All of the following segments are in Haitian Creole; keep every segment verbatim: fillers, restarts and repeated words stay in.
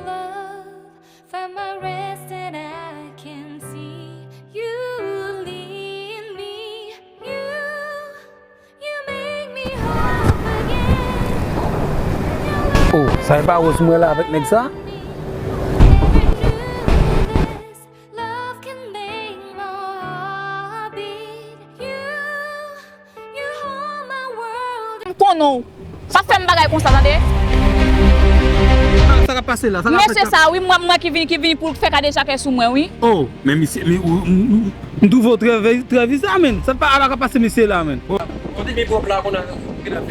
Love, find my rest and I can see you lead me. You, you make me hope again. Oh, sa e pa Rose mwen la avèk nèg sa? Love can make my heart beat. You, you hold my world. M konnen w. Pa fè m bagay konsa, tande? Sa k ap pase la? Sa k ap fèt la? Mesye sa, wi, mwen, mwen ki vini, ki vini pou l fè kadejake sou mwen, wi. Oh, men misye, men ou, m, m, m twouve w trè vè-, trè vizè, men. Sa pa ala k ap pase mesye la, men. Kote pi pwòp la, kounye a,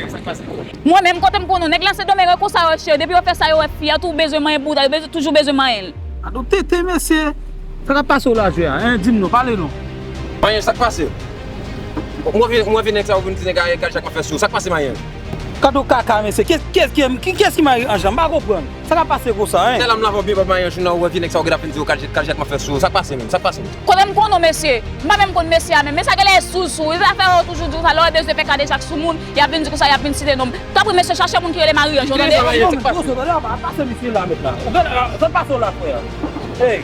sa k pase? Mwen menm, kote m konnen w, nèg la Sendomeng, konsa yo cheri, depi yo fè sa, yo wè fi a tou bezwen manyen bouda, yo bezwen, toujou bezwen manyen l. A, nou tete, mesye. Sa k ap pase w la, jwe a, en? Di m non, pale non. Manyen, sa k pase? Mwen vin, mwen vin nèg sa, ou vin di nèg a, e, kadejak mwen fè sou. Sa k pase, manyen? Gad yon kaka, mesye. Kiyès, kiyès ki, ki, kiyès ki mari Anjan? M pa konprann. Sa k ap pase konsa, en? Tèl a m lave w byen pwòp, manyen, jou nan ou wè vye nèg sa, ou gen ap vin di yo kadejak, kadejak mwen fè sou. Sa k pase menm? Sa k pase menm? Kote m konnen w, mesye? M pa menm konn mesye a menm. Men sa genlè e sou l sou. E zafè yo toujou di w sa, lè w bezwen fè kadejak sou moun, y ap vin di konsa, y ap vin site non m. Tanpri, mesye, chache moun ki rele Mari Anjan, tande? Sa k pase? Sa k pase misye la, mèt la? Ou gen, ah, sa k pase w la, frè? Hey!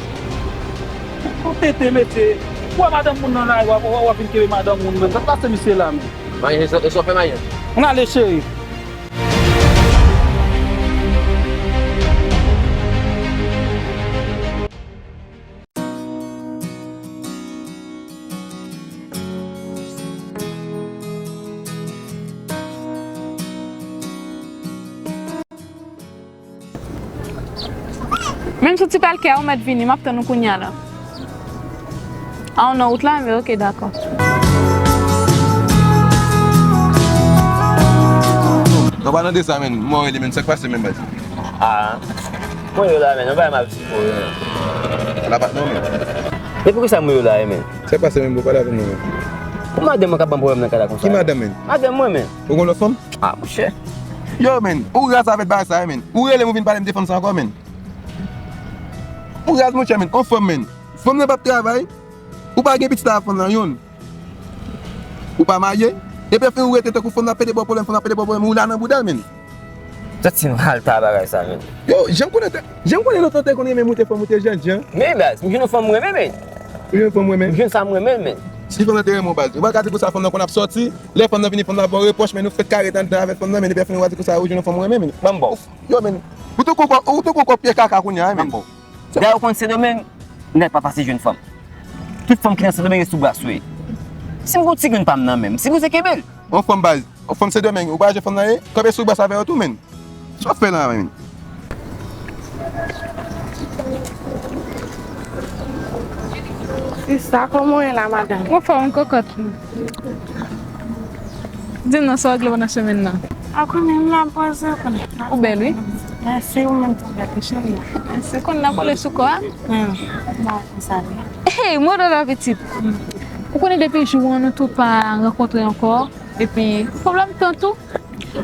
Ou tete, mesye. Ou wè madanm moun nan la, w ap, w ap, w ap vin kenbe madanm moun menm. Sa k pase misye la, menm? Mayen, e sa, e sa w fè, Mayen? Ann ale, cheri. Menm sou ti palkè a, ou mèt vini, m ap tann ou kounye a la. A, ou nan wout la? Enben, oke, dakò. Nan pa nan de sa, menn. Mwen rele, menn. Sa k pase, menn, baz? A, mwen yo la, menn. Yon bagay m ap di pou ou, menn. La pa t non, menn. E poukisa mwen yo la, menn? Sa k pase, menn? Bon, pale avè m non, menn. Pou madanm mwen k ap ban m pwoblèm nan kay la konsa. Ki madanm, menn? Madanm mwen, menn. Ou gon lòt fanm? A, monchè. Yo, menn. Ou raz avèk bagay sa, menn. Ou rele m, ou vin pale m de fanm sa ankò, menn. Ou raz, monchè, menn. On fanm, menn. Fanm nan p ap travay. Ou pa gen pitit avèk fanm nan, youn. Ou pa marye. Epi anfen ou rete tankou fanm nan ap pede ba w pwoblèm, fanm nan ap pede ba w pwoblèm, ou la nan bouda l, menn. Tèt ti mal ta bagay sa, menn. Yo, jan m konnen te, jan m konnen lontan te konn renmen moute fanm, ou te jandjan. Men, baz, m jwenn yon fanm m renmen, menn. Ou jwenn fanm renmen? M jwenn sa m renmen, menn. Si fanm nan te renmen w, baz, ou pa ka di konsa fanm nan konn ap sòti, lè fanm nan vini, fanm nan ba w repwòch, menn, ou fèk ka ret anndan avèk fanm nan, menn, epi anfen ou pa di konsa ou jwenn yon fanm ou renmen, menn. Ban m ba w. Ou, yo, menn, ou tankou kò, ou tankou kò pye kaka kounye a, menn. Ban m ba w. Dayè, ou konn Sendomeng, nèg pa fasil jwenn fanm. Tout fanm ki nan Sendomeng e sou bras yo ye. Si m gon ti grenn pa m nan men m, sipoze kenbe l. On fanm baz, on fanm Sendomeng, ou pa jwenn fanm nan ye, kanpe sou bras avè yo tou, menn. Sa w ap fè la, menn? Sista, kòman w ye la, madanm? Mwen fò, mwen kokòt. Di m non, sa w regle pandan semèn nan? A, konnen m la poze, konnen. Ou bèl, wi. Mèsi, ou menm tou bèl, wi, cheri. Mèsi, konn nan kole sou kò a? Hmm, bon, konsa li. Hey, mwen rele w pitit. Ou konnen depi jou an nou tou pa rankontre ankò, epi pwoblèm tan tou.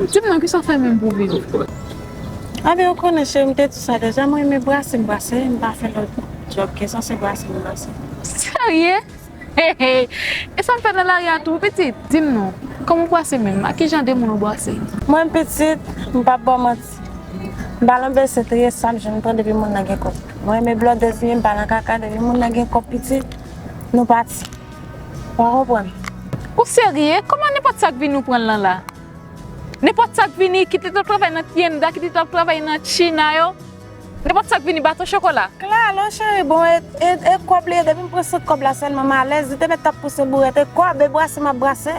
Di m non, kisa w fè menm pou w viv? Anben, ou konnen, cheri, m te di sa deja, mwen renmen brase, m brase, m pa fè lòt djòb ke sa, se brase, m brase. Serye? Hey, hey. E sa w fè nan lari a tou, pitit? Di m non, kòman w brase menm? Ak ki jan de moun w brase? Mwen, pitit, m p ap ba w manti. M pa nan bese triye, sa m jwenn pran depi moun nan gen kòb. Mwen renmen blòdèz, men m pa nan kaka, depi moun nan gen kòb, pitit, nou pati. Ou konprann? Ou serye? Kòman nenpòt sa k vini ou pran l lan la? Nenpòt sa k vini, kit li t ap travay nan Tienda, kit li t ap travay nan China yo. Nenpòt sa k vini, baton chokola. Klalo, cheri, bon, e, e, e kòb li ye, depi m pran sant kòb la sèlman, m alèz, li te mèt t ap pouse bourèt, e kòb, e brase m ap brase.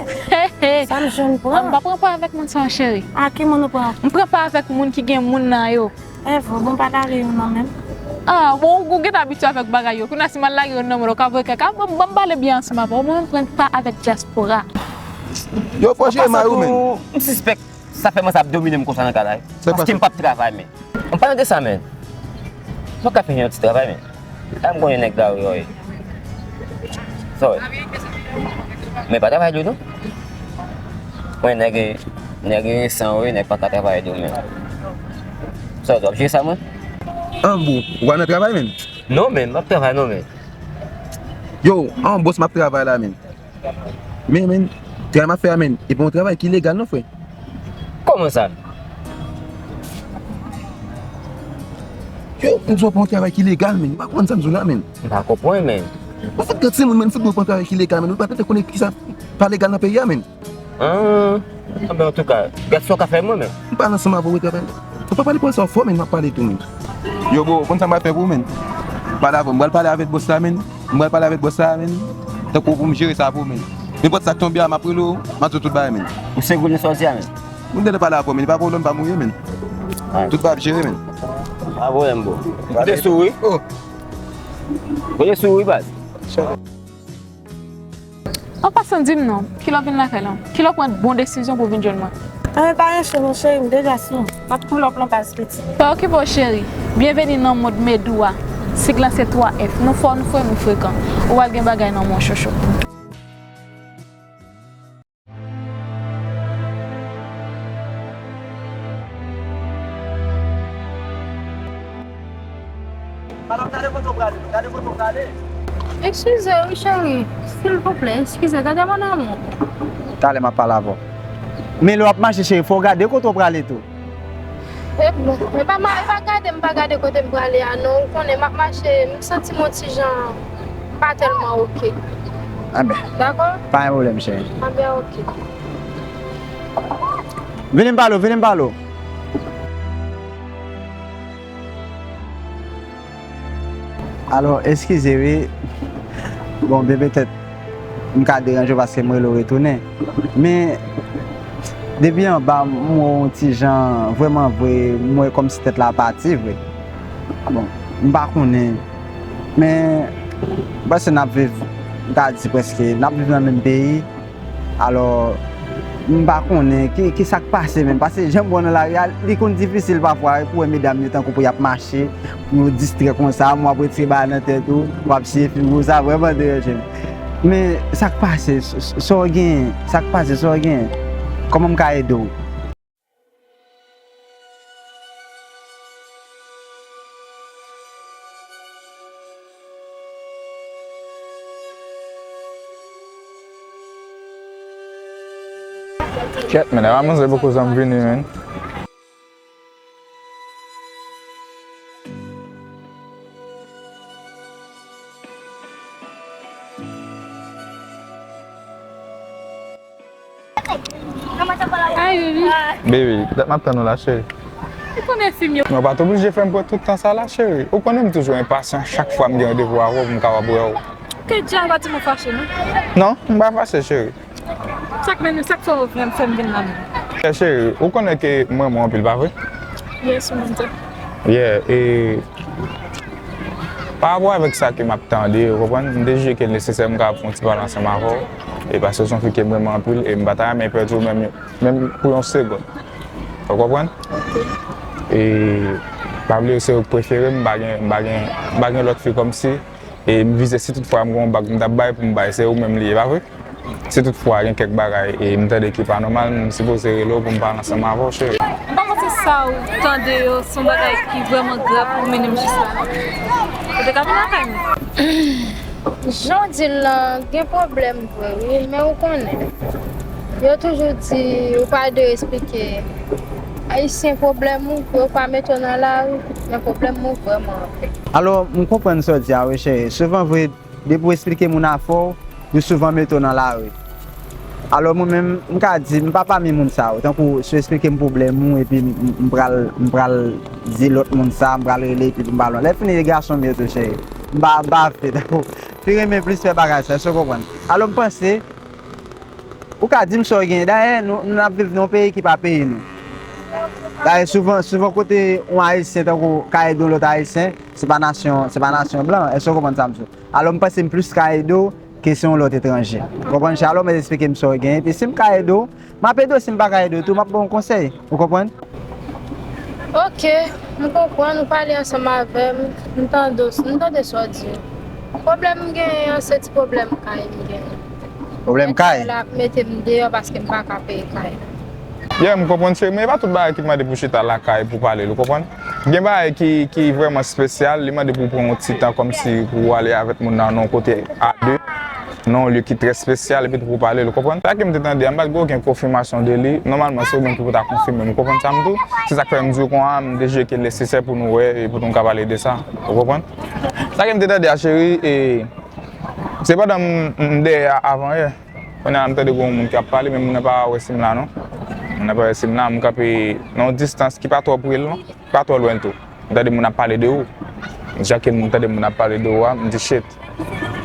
Sa m jwenn pran. An, m pa pran pa avèk moun sa, cheri. A ki moun ou pran? M pran pa avèk moun ki gen moun nan yo. E vre, bon, pa lage youn nan men m. A, bon, ou gentan abitye avèk bagay yo. Kounye a, si m al lage youn nan men w, ou ka voye kaka. Ban m, ban m pale byen ansanm avè w. Mwen, m pran pa avèk dyaspora. Yo, fò jere mari w, menn. M sispèk sa fè mwen sa ap domine m konsa nan kay la, wi. Paske m p ap travay, men. An palan de sa, men. Mwen ka fè yon ti travay, men. A, m konnen nèg la, wi, wi. Sa w wè? Men pa travay dou, non. Mwen, nèg, nèg resan, wi, nèg pa ka travay dou, men. Sa w wè, w ap jere sa, mwen? An bon, ou pa nan travay, men? Non, men, m ap travay, non, men. Yo, an bòs, m ap travay la, men. Men, men, travay m ap fè a, men, e pa yon travay ki legal, non, frè. Kòman sa? Yo, m di w pran yon travay ki legal, men. Ou pa konprann sa m di w la, men. M pa konprann, men. Ou fout gad timoun, men, fout mwen pran travay ki legal, men. Ou pa tèt konnen kisa pa legal nan peyi a, men. Ah, anben, antouka, gad sa w ka fè mwen, men. M pale ansanm avè w, wi, travay. Ou pa pale pou sa w fò, men, m ap pale tou, men. Yo, bro, konn sa m pral fè pou ou, men? Pale avè m. M pral pale avèk bòs la, men. M pral pale avèk bòs la, men. Tankou pou m jere sa pou ou, men. Nenpòt sa k tonbe a, m ap rele w, m ap di w tout bagay, men. Ou se goumen sòti a, men. Moun tande pale avè w, men. Li pa pwoblèm pa mouye, men. Tout bagay ap jere, men. Pa pwoblèm, bro. Ou te sou, wi. Oh. Ou te sou, wi, baz. An pasan, di m non, kilè w vin lakay la? Kilè w pran bon desizyon pou w vin jwenn mwen? Anben, pa gen cho non, cheri, m deja sou. M ap pull up lan baz piti. Pa okipe w, cheri. Byenveni nan mond Medou a. Sig lan se twa F. Nou fò, nou fre, nou frekan. Ou pral gen bagay nan men w, chouchou. Eskize wi, cheri. Silvouplè, eskize, gade mon amour. Talè m ap pale avè w. Men lè w ap mache, cheri, fò w gade kote w prale tou. E bon, e pa ma-, e pa gade m pa gade kote m prale a, non. Ou konnen, m ap mache, m santi m on ti jan pa tèlman oke. Anben. Dakò? Pa gen pwoblèm, cheri. Anben, oke. Vini m pale w, vini m pale w. Alò, eskize wi. Bon, byen petèt, m ka deranje w paske m rele w retounen. Men, depi anba, m wè w yon ti jan, vrèman vre, m wè kòmsi tèt la pati vre. Bon, m pa konnen. Men, m panse n ap viv, m ka di prèske, n ap viv nan menm peyi. Alò, m pa konnen ki, ki sa k pase menm. Paske jan m wè w nan lari a, li konn difisil pafwa wi, pou w wè medam yo tankou pou y ap mache, pou yo distrè konsa, m w ap retire bagay nan tèt ou, w ap siye figi w, sa vrèman deranje m. Men, sa k pase, s-, s-, sa w genyen, sa k pase, sa w genyen? Kòman m ka ede w? Kèt, men, la manzè poko janm vini, men. Ay, baby. Baby, dat m ap tann ou la, cheri. Ou konnen fi m yo. Men w pa t oblije fè m pran tout tan sa la, cheri. Ou konnen m toujou enpasyan chak fwa m gen randevou avè w pou m kapab wè w. Ke djab a di m ou fache, non? Non, m pa fache, cheri. Sa k mennen, sa k fè w vin, fè m vin la menm? Yeah, cheri, ou konnen ke m renmen w anpil, pa vre? Yes, ou menm tou. Yeah, e pa rapò avèk sa ke m ap tande, ou konprann, m te jije ke l nesesè m kapab fè yon ti pale ansanm avè w. E paske se yon fi ke m renmen anpil, e m pa ta renmen pèdi w menm, menm pou yon segonn. Ou konprann? Ok. E pa bliye se ou k prefere m, m pa gen, m pa gen, m pa gen lòt fi kòmsi. E m vize si tout fwa m gen yon bag m t ap bay pou m bay, se ou menm li ye, pa vre? Si tout fwa gen kèk bagay e m tande ki pa nòmal, m sipoze rele w pou m pale ansanm avè w, cheri. M pa panse sa ou tande yo se yon bagay ki vrèman grav pou mennen m jis la, non. Ou te ka vin lakay mwen. Jan w di l lan, gen pwoblèm vre, wi, men ou konnen. Yo toujou di, ou pa dwe esplike Ayisyen pwoblèm ou, pou yo pa mete w nan lari, men pwoblèm ou vrèman anpil. Alò, m konprann sa w di a, wi, cheri. Souvan vre, depi w esplike moun afè w, yo souvan mete w nan lari. Alò, mwen menm, m ka di, m pa pami moun sa yo. Tankou, si w esplike m pwoblèm ou, epi m, m, m pral, m pral di lòt moun sa, m pral rele, epi m pral. Lè fini, e gason m ye tou, cheri. M pa, m pa fè, tankou, fi renmen plis fè bagay sa, èske w konprann? Alò, m panse, ou ka di m sa w gen. Dayè, nou, nou ap viv nan yon peyi ki pa peyi nou. Dayè, souvan, souvan kote yon Ayisyen tankou ka ede yon lòt Ayisyen, se pa nasyon, se pa nasyon blan. Èske w konprann sa m di w? Alò, m panse m plis ka ede w ke se yon lòt etranje. Ou konprann? Alò, mèt esplike m sa w gen. Epi si m ka ede w, m ap ede w. Si m pa ka ede w tou, m ap ba w yon konsèy. Ou konprann? Ok, m konprann, ou pale ansanm avè m, m tande w, m tande sa w di. Pwoblèm m genyen an, se ti pwoblèm kay m genyen. Pwoblèm kay? Mèt la ap mete m deyò paske m pa ka peye kay. Yeah, m konprann, cheri, men e pa tout bagay ki mande pou chita lakay pou pale l, ou konprann? Gen bagay ki, ki vrèman espesyal, li mande pou w pran yon ti tan kòmsi pou w ale avèk moun nan nan yon kote a de. nan yon lye ki trè espesyal, epi tou pou pale l, ou konprann? Sa ke m te tande a, m pa t gen okenn konfimasyon de li. Nòmalman, se ou menm ki pou ta konfime m, ou konprann sa m di w? Se sa k fè m di w konsa, m te jije ke l nesesè pou nou wè, e pou nou ka pale de sa, ou konprann? Sa ke m te tande a, cheri, e, se pandan m, m dèyè a avan yè. Kounye a, m tande gen yon moun k ap pale, men moun nan pa wè si m la, non. Moun nan pa wè si m la, m kanpe nan yon distans ki pa twò pre l, non. Pa twò lwen tou. M tande moun ap pale de ou. Jan ke m tande moun ap pale de ou a, m di, "Shit.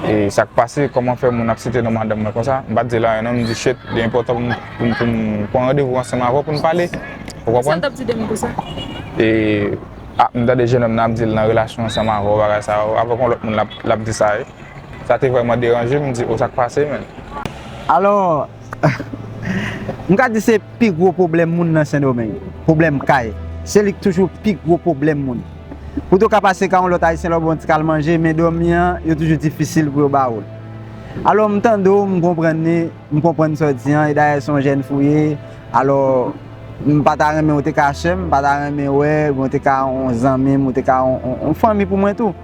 E sa k pase? Kòman fè moun ap site non madanm mwen konsa?" M pa t di l anyen non, m di, "Shit, li enpòtan pou m, pou m, pou m pran randevou ansanm avè w pou n pale." Ou konprann? Sa l t ap di de m konsa? E, a, m tande jenòm nan ap di l nan relasyon ansanm avè w, bagay sa yo. Avèk yon lòt moun l ap, l ap di sa, wi. Sa te vrèman deranje m, m di, "O, sa k pase, menn?" Alò, m ka di se pi gwo pwoblèm moun nan Sendomeng. Pwoblèm kay. Se li k toujou pi gwo pwoblèm moun. Pou tou ka pase ka yon lòt Ayisyen lè w ba yon ti kal manje, men dòmi an, yo toujou difisil pou yo ba ou l. Alò, m tande w, m konprann li, m konprann sa w di an, e dayè se yon jèn fi w ye. Alò, m pa ta renmen ou te ka sè m, m pa ta renmen wè, ou te ka yon zanmi m, ou te ka yon, yon, yon fanmi pou mwen tou.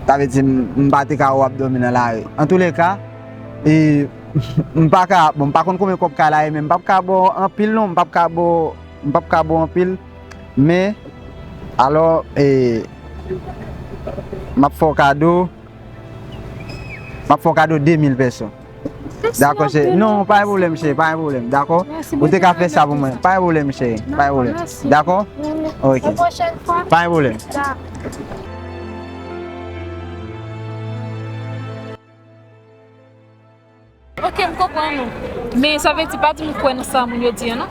Sa vle di, m, m pa te ka wè w ap dòmi nan lari. Antouleka, e, m pa ka, bon, m pa konn konbyen kòb kay la ye, men m p ap ka ba w anpil non, m p ap ka ba w, m p ap ka ba w anpil, men, alò, e, m ap fè w kado, m ap fè w kado de mil pèso. Dakò, cheri. Non, pa gen pwoblèm, cheri, pa gen pwoblèm, dakò? Ou te ka fè sa pou mwen. Pa gen pwoblèm, cheri, pa gen pwoblèm. Dakò? Ok. Pa gen pwoblèm. Ok, m konprann ou. Men sa vle di pa di m kwè nan sa moun yo di an, non?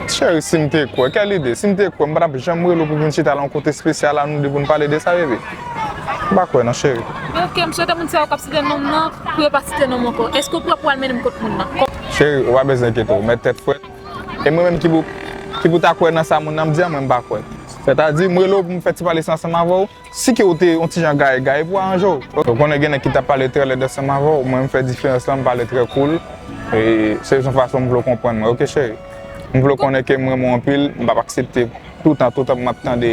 Cheri, si m te kwè, kèl ide? Si m te kwè, m pa t ap janm rele w pou vin chita la yon kote espesyal a nou de pou n pale de sa, bebe. M pa kwè, non, cheri. Men ok, m swete moun sa yo k ap site non m nan, pou yo pa site non m ankò. Èske w prè pou al mennen m kot moun nan? Cheri, ou pa bezwen enkyete w, mèt tèt frèt. E mwen menm ki pou, ki pou ta kwè nan sa moun nan ap di a, mwen m pa kwè. Sètadi, m rele w pou m fè ti pale sa ansanm avè w. Si ke w te yon ti jan gaye gaye pou aranje w. Ou konnen gen nèg ki t ap pale trè lèd ansanm avè w, mwen m fè diferans lan, m pale trè cool. E se yon fason m vle w konprann mwen, ok cheri? M vle w konnen ke m renmen w anpil, m p ap aksepte toutan, toutan pou m ap tande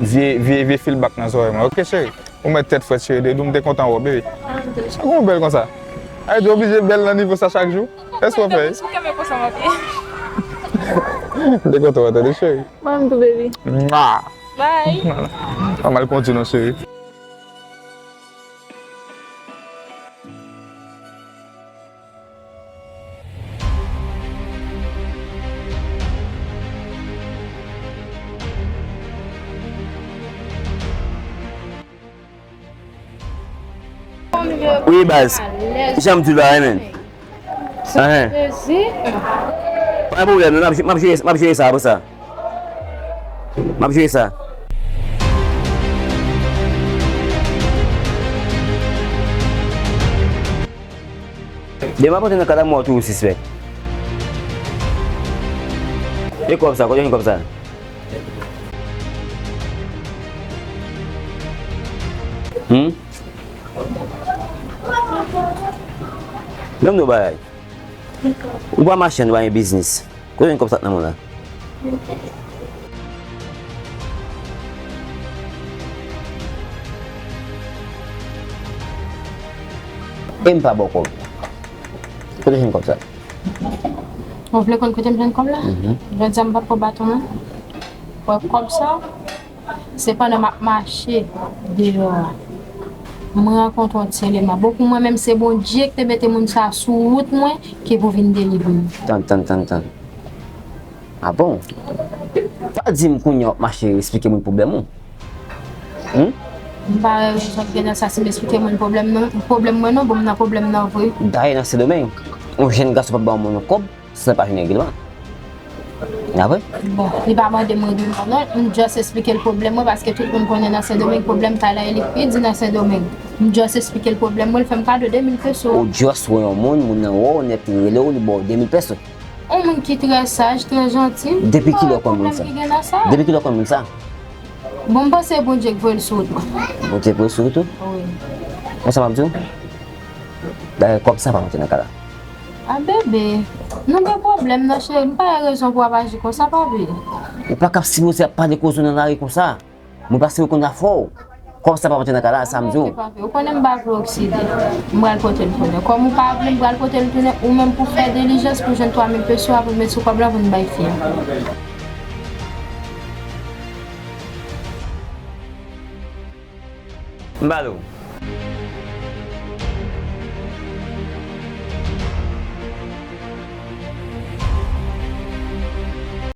vye, vye, vye feedback nan zòrèy mwen, ok cheri? Ou mèt tèt frèt cheri, de dou m te kontan wè w, baby. Ou bèl konsa. Ay, ou oblije bèl nan nivo sa chak jou? Èske w fè? M te kontan wè w, tande cheri. Mwen tou, baby. Mwa! Bye. Ann al kondi non cheri. Wi baz. Jan m di w la, wi menn. Enhen. Pa gen pwoblèm non, m ap, m ap jere, m ap jere sa pou sa. M ap jere sa. Demen maten nan kad la m wè w toujou sispèk. E kòb sa, kote w jwenn kòb sa? Hmm? Ban m di w bagay. Ou pa machann, ou pa gen biznis. Kote w jwenn kòb sa k nan men w la? E m pa ba w kòb. Kote w jwenn kòb sa? Ou vle konn kote m jwenn kòb la? Mhm. Jodi a m pa t pran baton non. Wè kòb sa? Se pandan m ap mache deyò a, mwen rankontre yon ti eleman. Bon, pou mwen menm, se Bondye ki te mete moun sa a sou wout mwen, ki pou vin delivre m. Tann, tann, tann, tann. A bon? Pa di m kounye a w ap mache esplike moun pwoblèm ou. Hmm? M pa wè rezon ki gen nan sa si m esplike moun pwoblèm nan, pwoblèm mwen non, bon, m nan pwoblèm nan vre. Dayè nan Sendomeng, yon jèn gason p ap ba yon moun yon kòb, san l pa jwenn règleman. Apre? Bon, li pa mande m règleman non, m just esplike l pwoblèm mwen, paske tout moun konnen nan Sendomeng, pwoblèm kay la, e li k pi di nan Sendomeng. M just esplike l pwoblèm mwen, l fè m kado de mil peso. Ou just wè yon moun, moun nan wè w nèt, li rele w, li ba w de mil peso. Yon moun ki trè saj, trè janti. Depi kilè w konn moun sa? Depi kilè w konn moun sa? Bon, m panse Bondye k voye l sou wout mwen. Bondye voye l sou wout ou? Wi. Konsa m ap di w? Dayè kòb sa pa monte nan kay la. A bebe, nou gen pwoblèm nan cheri, m pa wè rezon pou w ap aji konsa, papi. Ou pa ka sipoze ap pale koze w nan lari konsa. Mwen pa sipoze konn afè w. Kòb sa pa antre nan kay la, sa m di w. Ou konnen m pa vle okside. M pral pote l tounen. Kòm ou pa vle, m pral pote l tounen. Ou menm pou fè dilijans pou jwenn twa mil peso a pou met sou kòb la pou n bay fi a. M ba l ou.